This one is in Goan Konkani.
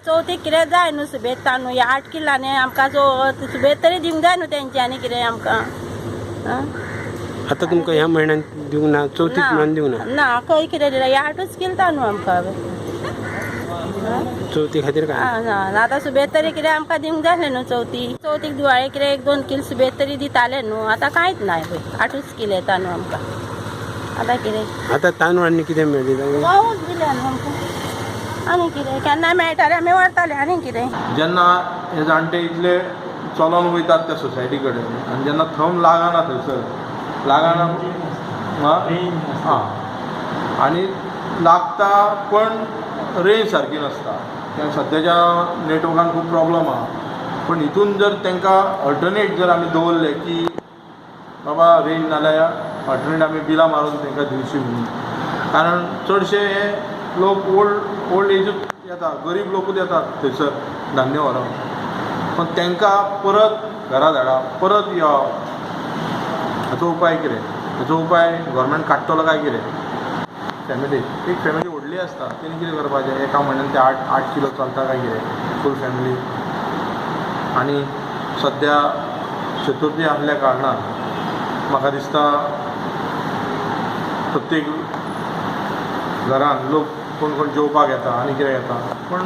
चवथीक कितें जाय न्हू सुबेद तांदूळ, ह्या 8 किलांनी आमकां चवथ सुबेद तरी दिवंक जाय न्हू तेंच्यांनी कितें आमकां. आतां तुमकां ह्या म्हयन्यान दिवंक ना, चवथीक म्हणून दिवंक ना? ना, खंय कितें दिलां, ह्या 8च कील तांदूळ आमकां चवथी खातीर काय ना. आतां सुबेद तरी कितें आमकां दिवंक जाय न्हू चवथी, चवथीक दिवाळे कितें 1-2 कील सुबेद तरी दिताले न्हू, आतां कांयच ना पळय, 8च कील येता न्हू आमकां. आतां कितें आतां तांदूळ आनी कितें मेळ्ळें? गंवूच दिले न्हू आमकां, आनी कितें केन्ना मेळटालें आमी व्हरताले, आनी कितें. जेन्ना हे जाणटे इतले चलोन वयतात त्या सोसायटी कडेन आनी जेन्ना थंब लागना, थंयसर लागना आं आनी लागता पण रेंज सारकी नासता. कित्याक सद्याच्या नेटवर्कान खूब प्रॉब्लम आहा. पण हितून जर तांकां अल्टरनेट जर आमी दवरले की बाबा रेंज नाल्यार अल्टरनेट आमी बिलां मारून तांकां दिवची म्हणून, कारण चडशे हे लोक ओल्ड एजूच येता, गरीब लोकूच येतात थंयसर धान्य व्हरोंक, पण तांकां परत घरा धाडप, परत येवप, हाचो उपाय कितें? हाचो उपाय गव्हर्मेंट काडटलो काय कितें? फॅमिली एक फॅमिली व्हडली आसता, तेणी कितें करपाचें? एका म्हयन्यान ते 8 किलो चलता काय कितें फूल फॅमिली? आनी सद्या चतुर्थी आसल्या कारणान म्हाका दिसता प्रत्येक घरान लोक कोण कोण जेवपाक येता आनी कितें येता, पूण